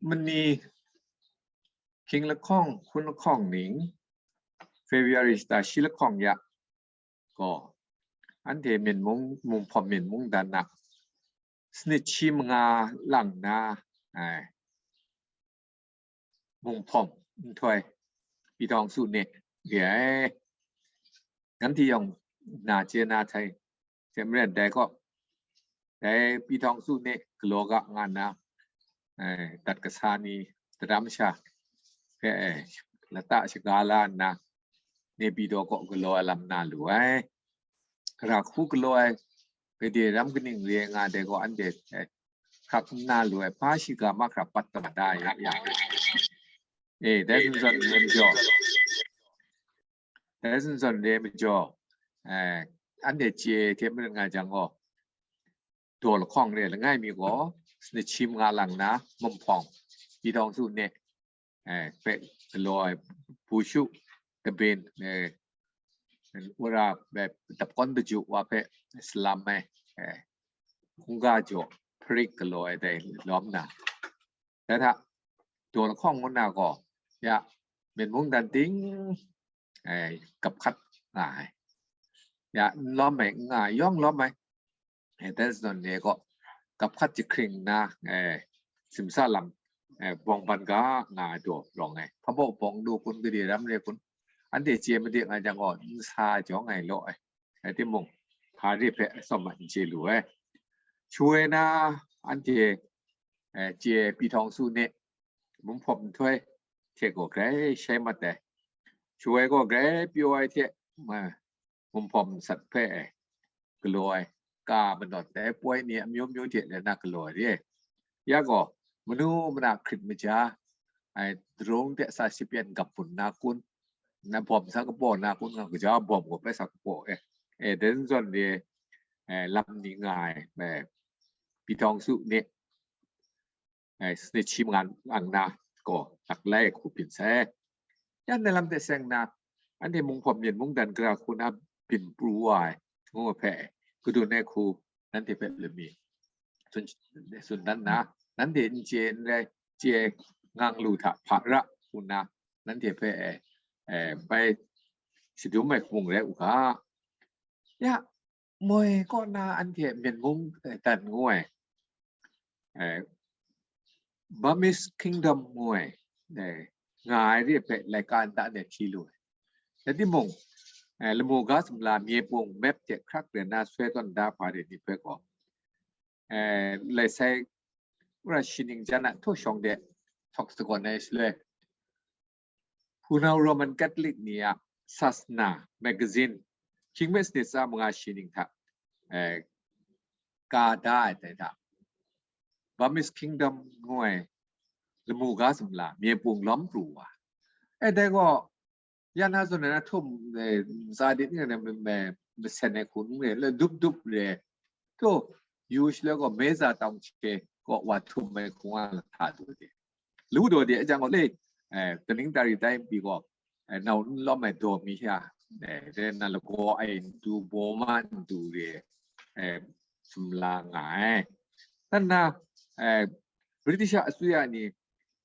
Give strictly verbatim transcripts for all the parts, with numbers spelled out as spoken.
mani hkying lahkawng, hkun lahkawng ning, February shata shi lahkawng ya gaw, anhte Myen mung, Munghpawm Myen mungdan a sanit shi manga lang na, ai, Munghpawm nhtoi, Pyithaungsu ni re ai. Nanhte yawng na chye na htai hte maren dai gaw, dai Pyithaungsu ni galaw ga nga nna, eh, dat kasa ni, daram sha hpe, eh, lata shaga la nna, Naypyidaw kaw galaw ai lam na lu ai. Gara hku galaw ai, gade ram kaning re nga dai gaw, anhte, eh, hkrak n na lu ai, hpa shiga mahkra pat taw da ya, ya. Eh, dai zawn zawn re majaw, dai zawn zawn re majaw, eh, anhte chye hte maren nga jang gaw, daw lahkawng re langai mi gaw, sanit shi manga lang na, Munghpawm, Pyithaungsu ni, eh, hpe galaw ai, Bushu, Tabin, eh, Wara, eh, Dapkawn Daju wa hpe salam ai, eh, hkungga jaw hparik galaw ai dai lawm na, dai hta, daw lahkawng ngu na gaw, ya, Myen mungdan ting, eh, gap hkat nga ai. Ya, n lawm ai, n nga ai, yawng lawm ai. Eh, dai zawn ni gaw, gap hkat jahkring nna, eh, simsa lam, eh, bawng ban ga nga ai daw rawng ai. Hpa baw bawng du kun, gade ram re kun, anhte chye made nga jang gaw, n sa jawng ai law ai. Rai timung, hpa re hpe atsawm a n chye lu ai. Shaloi na anhte, eh, chye Pyithaungsu ni, Munghpawm nhtoi hte gaw grai shai mat ai. Shaloi gaw grai pyaw ai hte, ma, Munghpawm nsat hpe galaw ai, ka manawt ai poi ni amyu myu hte rai na galaw ai re. Ya gaw, manu mana hkrit maja, ai, darung de sa shapyan gap bun na kun, na bawm sa kabaw na kun, nga gaja bawm gaw bai sa kabaw e. E, dai zawn re, eh, lam ni nga ai, eh, Pyithaungsu ni, eh, sanit shi manga lang na gaw, laklai hku byin sai. Yan na lam de seng na, anhte Munghpawm Myen mungdan gara hku na byin pru wa ai, ngu hpe, kadun ai hku, nanhte hpe lami tsun, tsun dan na, nanhte n chye n rai, chye ngang lu hta hpa ra, ngu nna, nanhte hpe, eh, eh, bai shadum ai hpung rai u ga. Ya, moi kaw na anhte Myen mung, eh, dan ngu ai, eh, Burmese Kingdom ngu ai, eh, nga ai re hpe laika nta de hti lu ai. Rai timung, eh, lamu ga sumla myepung map hte hkrak ren na soi tawn da hpa de ni hpe gaw, eh, lai sai, wora shi ning jan a htaw shawng de htawk sagawn ai shaloi, Hpunau Roman Catholic ni a Sasana magazine, hkying hpe sanit tsa manga shi ning hta, eh, ka da ai dai hta, Burmese Kingdom ngu ai lamu ga sumla myepung lawm pru wa. E, dai gaw, ya na zawn na htum, eh, ntsa dit ni na, eh, masen ai hku n re, le dup dup re. To, yu shaloi gaw, Meza tawng hte gaw wa htum ai hku nga hta du de. Lu daw de a jang gaw le, eh, kaning tari tai npi gaw, eh, nau n lawm ai daw mi hta, eh, re na lagaw ai ntu, bawma ntu re, eh, sumla nga ai. Nna, eh, British a asuya ni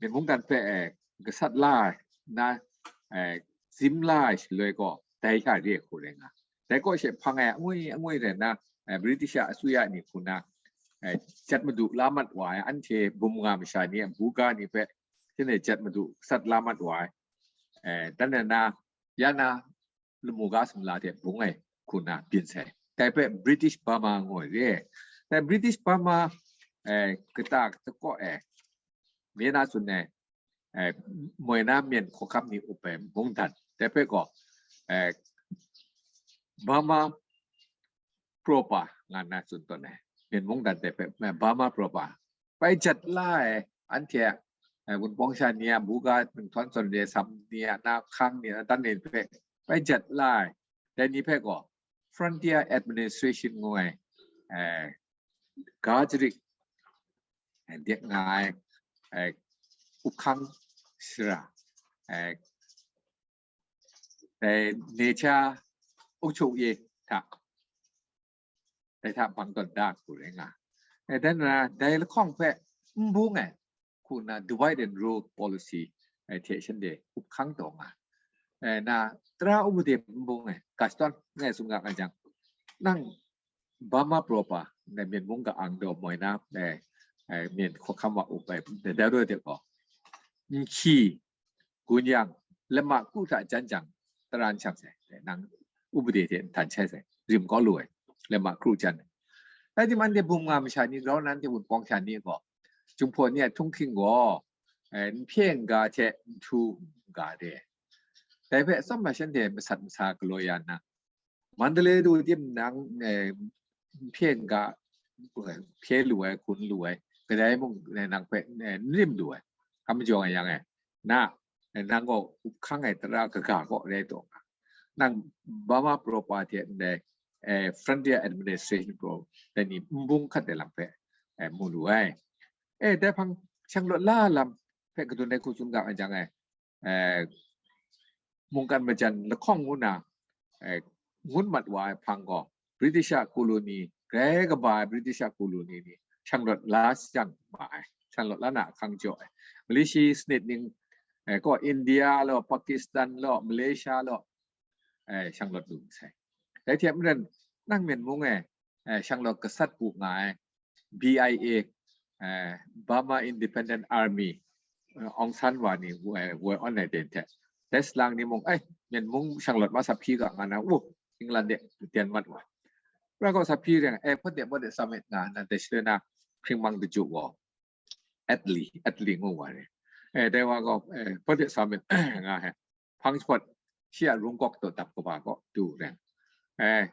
Myen mungdan hpe, eh, gasat la ai, na, eh, zim la ai shaloi gaw, dai hta re hku rai nga. Dai kaw she hpang ai angwi angwi rai nna, eh, British a asuya ni hku na, eh, jat madu la mat wa ai, anhte bum nga masha ni a buga ni hpe, shanhte jat madu gasat la mat wa ai. Eh, dan na, ya na, lamu ga sumla hte bung ai hku na byin sai. Dai hpe British Burma ngu ai re. Dai British Burma, eh, kata kata kaw e, Myen na tsun ai, eh, moi na myen hkawhkam ni up ai mungdan. Dai hpe gaw, eh, Burma Proper nga na tsun tawn ai. Myen mungdan dai hpe, eh, Burma Proper. Bai jat la ai, anhte, eh, Wunpawng sha ni a, buga, nhtawn zawn re sam ni a, na hkang ni a, dan ni hpe, bai jat la ai. Dai ni hpe gaw, Frontier Administration ngu ai, eh, ga jarit, eh, dek nga ai, eh, up hkang sara, eh, dai နယ်ခြားအုပ်ချုပ်ရေး hta, dai hta bang tawn da hku rai nga. Eh, dan na, dai lahkawng hpe n bung ai, na divide and rule policy, eh, hte shanhte up hkang taw nga. Eh, na tara upade nbung, eh, Gaston ngai tsun ga nga jang, nang Burma proper, na Myen mung ka ang daw moi na, eh, eh, Myen hkawhkam wa up ai, da da daw de gaw, nhki, gun yang, lama kru hta jan jang, tara n shang sai, eh, nang upade hte nhtan shai sai, rim kau lu ai, lama kru jan ai. Rai timung, anhte bum nga masha ni, grau nan hte wunpawng sha ni gaw, Jinghpaw ni a htunghking gaw, eh, n hpye n ga hte n htu n ga de. Dai hpe atsawm a shanhte masat masa galaw ya nna, Mandalay du tim nang, eh, n hpye n ga, eh, hpye lu ai, hkun lu ai, kadai mung, eh, nang hpe, eh, n rim lu ai. Hkam majaw nga yang, eh, na, eh, nang gaw up hkang ai tara kaga kaw rai taw nga. Nang Burma proper hte ndai, eh, frontier administration pro, dai ni nbung hkat ai lam hpe, eh, mu lu ai. Eh, dai hpang shanglawt la lam hpe kadun ai hku tsun ga ai jang, eh, eh, mungkan majan lahkawng ngu na, eh, ngut mat wa ai hpang gaw, British a colony, grai kaba ai British a colony ni shanglawt la shang ma ai, shanglawt la na ahkang jaw ai. Malaysia snit ning, eh, gaw India law, Pakistan law, Malaysia law, eh, shanglawt lu sai. Dai hte maren, nang Myen mung e, eh, shanglawt gasat bu nga ai, B I A, eh, Burma Independent Army, eh, Aung San wa ni woi, woi awn ai den hte, dai salang ni mung, ai, Myen mung shanglawt ma sa hpyi ga nga na, uh, England de den mat wa. Rai gaw sa hpyi reng, eh, pawt de, pawt de, summit nga na, dai shaloi na, hpring mang daju gaw, Attlee, Attlee ngu wa re. Eh, dai wa gaw, eh, pawt de, summit nga he. Hpang shapawt, shi a rungkawk taw dap kaba gaw du reng. Eh,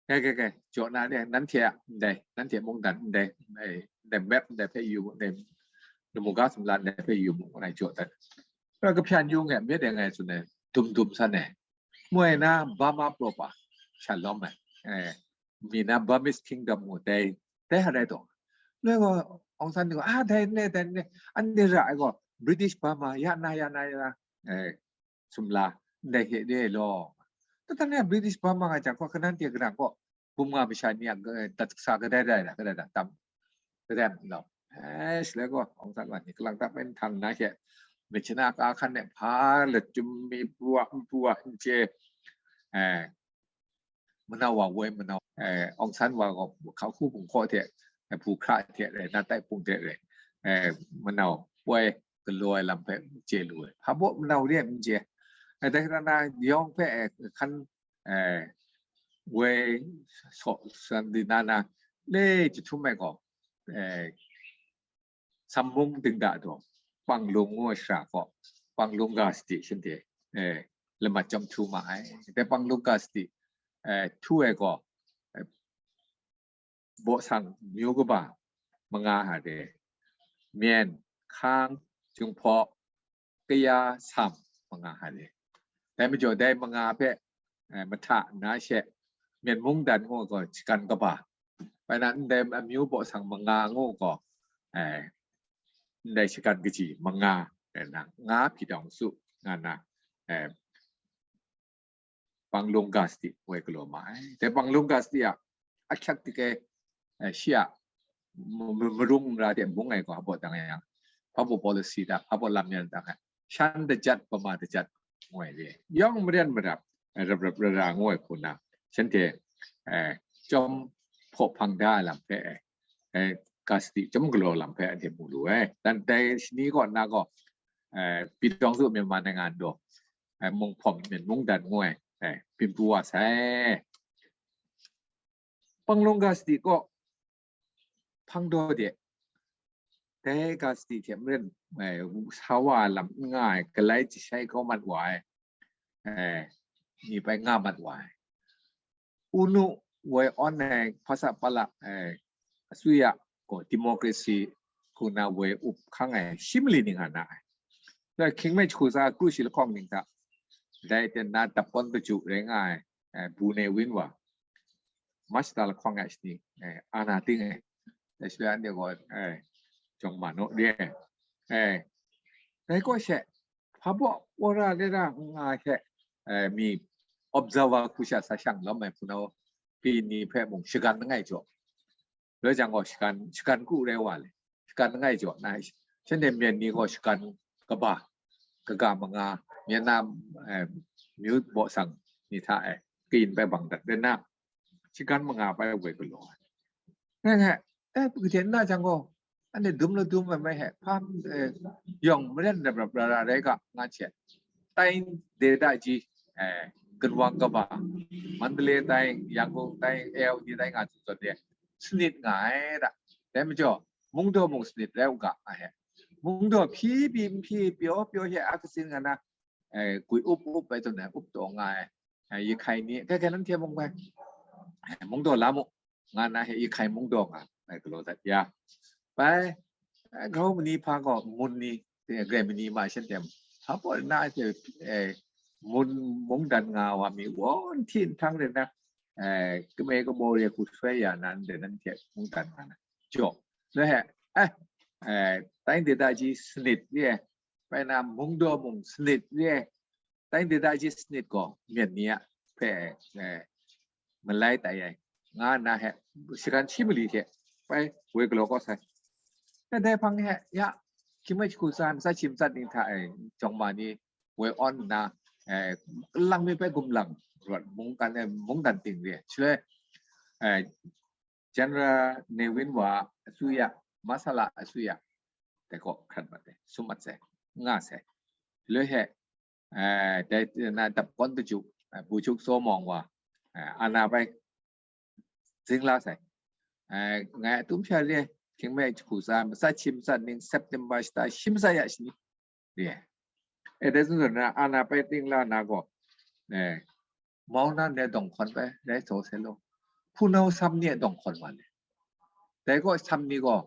Kai, kai, kai, jaw na ni, nanhte a ndai, nanhte mungdan ndai, ndai, ndai map ndai hpe yu mu, ndai lamu ga sumla ndai hpe yu mu, ngai jaw dat. Rai kahpyan yu ngai, myit dai ngai tsun ai, dum dum san ai. Moi na Burma proper, shalom ai. Eh, mi na Burmese Kingdom ngu dai, dai hta rai taw. Loi gaw, Aung San ni gaw, ah, dai ne, dai ne, anhte ra ai gaw, British Burma, ya na, ya na, ya na. Eh, sumla, ndai hte de law. Tata na British Burma nga jang gaw, kanan hte kadang gaw, bum nga masha ni a, eh, dat sa kadai dai da, kadai da, tam, kadai law. Eh, shaloi gaw, Aung San wa ni kalang tap en htang na she, myit shana ka hkan e hpa lachyum mi pru a, n pru a, n chye, eh, manau wa woi manau, eh, Aung San wa gaw hka hku hpung hkaw hte, eh, hpu hkra hte rai, na tai hpung hte rai, eh, manau woi galaw ai lam hpe chye lu ai. Hpa baw manau re ai n chye. Eh, dai hkra na yawng hpe, eh, hkan, eh, woi saw san di na na le jahtum ai gaw, eh, Sambung dingda daw, Panglung ngu ai shara gaw, Panglung ga sadi shanhte, eh, lamat chyawm htu ma ai. Dai Panglung ga sadi, eh, htu ai gaw, eh, bawsang myu kaba manga hta de, Myen, Hkang, Jinghpaw, Kaya, Sam, manga hta de. Dai majaw, dai manga hpe, eh, mahta nna she, Myen mungdan ngu gaw shagan kaba, bai na, ndai amyu bawsang manga ngu gaw, eh, ndai shagan kaji manga, eh, na, nga hpyi dawng su, nga na, eh, Panglung ga sadi woi galaw ma ai. Dai Panglung ga sadi a, ahkyak tik e, eh, shi a, m-, m-, marung nra de mung ai gaw, hpa baw dang yang, hpa baw policy da, hpa baw lam yan dang ai. Shan dajat, Burma dajat, ngoi re. Yawng maren marap, eh, rap rap ra ra ngu ai hku na, shanhte, eh, chyawm hpaw hpang da ai lam hpe, eh, ga sadi chyawm galaw lam hpe anhte mu lu ai. Dan dai shani kaw na gaw, eh, ပြည်ထောင်စု မြန်မာနိုင်ငံတော် eh, Mung Hpawm Myen mungdan ngu ai, eh, byin pru wa sai. Panglung ga sadi kaw hpang daw de, dai ga sadi hte maren, eh, sa wa ai lam n nga ai, galai jashai kau mat wa ai, eh, ni bai nga mat wa ai. Unu woi awn ai hpasa pala, eh, အစိုးရ gaw democracy hku na woi up hkang ai, shi mali ning nga na ai. Dai hkying me jahku tsa kru shi lahkawng ning hta, dai ten na dap kawn kaju rai nga ai, eh, Bu Ne Win wa, March ta lahkawng ai shani, eh, ana ting ai. Dai shaloi anhte gaw, eh, jawng ma naw re ai. Eh, dai kaw she, hpa baw wora le ra nga hte, eh, mi observer hku sha sa shang lawm ai hpunau pyi ni hpe mung shagan langai jaw. Loi jang gaw shagan, shagan kru rai wa le. Shagan langai jaw na, Shanhte myen ni gaw shagan kaba, kaga manga, myen na, eh, myu baw sang ni hta e, kayin bai bang dat rai na, shagan manga bai woi galaw ai. Ngai ngai, eh, gade na jang gaw, anhte dum la dum ai mai he, hpa, eh, yawng maren rap rap ra ra rai ga, nga hte. Tai Deda ji, eh, Gunwang kaba, Mandalay tai, Yangon tai, A L D tai nga tsun zawn de, sanit nga ai da. Dai majaw, mungdaw mung sanit rai u ga, nga he. Mungdaw hpyi pyi, hpyi pyaw pyaw he, a katsin nga na, eh, gwi up up bai zawn ai, up taw nga ai, eh, Yehkai ni, kai kai nanhte mung bai, eh, mungdaw la mu, nga na he Yehkai mungdaw nga, bai galaw dat ya. Bai, eh, grau mani hpa gaw, mun ni, eh, grai mani ma shanhte, hpa pawt na hte, eh, mun mungdan nga wa mi, won hti nhtang ren na, eh, kame kamaw re hku soi ya nan de nanhte mungdan nga na. Jaw, lo he, eh, eh, Tai Deda ji sanit ye, bai na mungdaw mung sanit ye, Tai Deda ji sanit gaw myen ni a hpe, eh, malai tai ai, nga na he, shagan shi mali hte bai woi galaw kau sai. Dai hpang he, ya, hkying hpe jahku tsa, masat shi masat ning hta e, jawng ma ni woi awn nna, eh, lang mi bai gumlang rawt mungkan, eh, mungdan ting re. Shaloi, eh, General Ne Win Wa a su ya, masala a su ya, dai gaw hkrat mat ai, sum mat sai, nga sai. Shaloi he, eh, dai na dap kawn daju, eh, Buchuk Saw Mawng Wa, eh, ana bai zing la sai. Eh, ngai a tum sha re, hkying hpe jahku tsa, masat shi masat ning, September shata shi masat ya shani re. Eh, dai zawn zawn na, ana bai ting la na gaw, eh, Mawng nan de dawng hkawn bai rai taw sai law, hpunau sam ni a dawng hkawn wa le. Dai gaw sam ni gaw,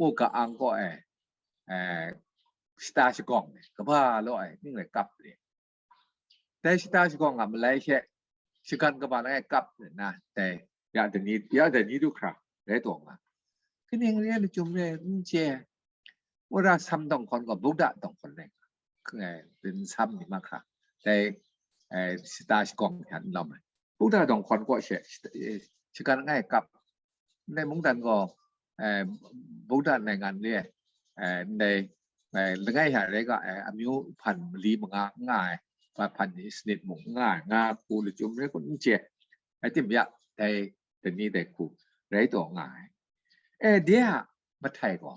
u ga ang gaw e, eh, shata shagawng le, kaba law ai, ning rai kap le. Dai shata shagawng a malai she, shagan kaba langai kap nna, dai, ya dani, ya dani du hkra, rai taw nga. Kaning re, lachyum re, n chye. Wora sam dawng hkawn gaw, Buddha dawng hkawn rai nga. Eh, rin sam ni mahkra. Dai, eh, shata shagawng hte n lawm ai. Buddha dawng hkawn kaw she, shita-, eh, shagan langai kap. Ndai mungdan gaw, eh, Buddha naingan re, eh, ndai, eh, langai hta rai ga, eh, amyu hpan mali manga n nga ai, hpa hpan ni sanit mung n nga ai, nga hku lachyum rai kun n chye. Rai timung ya, dai dani dai hku rai taw nga ai. Eh, de a mahtai gaw,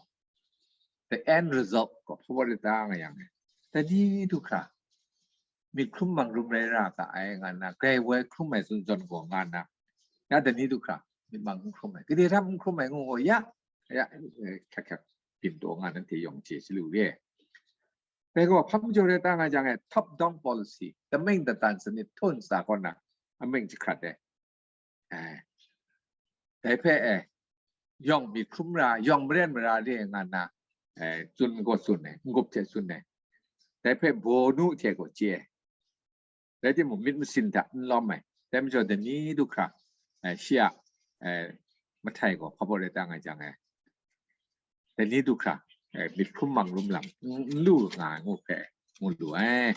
the end result gaw hpa wa rai ta nga yang, dani du hkra, myit hkrum mang rum rai ra ga ai nga nna, grai woi hkrum ai zawn zawn gaw nga nna, ya dani du hkra, myit mang n hkrum ai, gade htam n hkrum ai ngu gaw, ya, ya, eh, hkyak hkyak byin taw nga nanhte yawng chye chyalu re. Dai gaw, hpa majaw rai ta nga jang e, top down policy, tameng datan sanit htawn sa kaw na, ameng jahkrat ai. Eh, dai hpe, eh, yawng myit hkrum ra, yawng maren mara re nga nna, eh, tsun gaw tsun ai, n-gup hte tsun ai. Dai hpe bawnu hte gaw chye ai. Rai timung, myit masin hta n lawm ai. Dai majaw, dani du hkra, eh, shi a, eh, mahtai gaw hpa baw rai ta nga jang e, dani du hkra, eh, myit hkrum mang rum lang, n, n lu nga ai ngu hpe, ngu lu ai.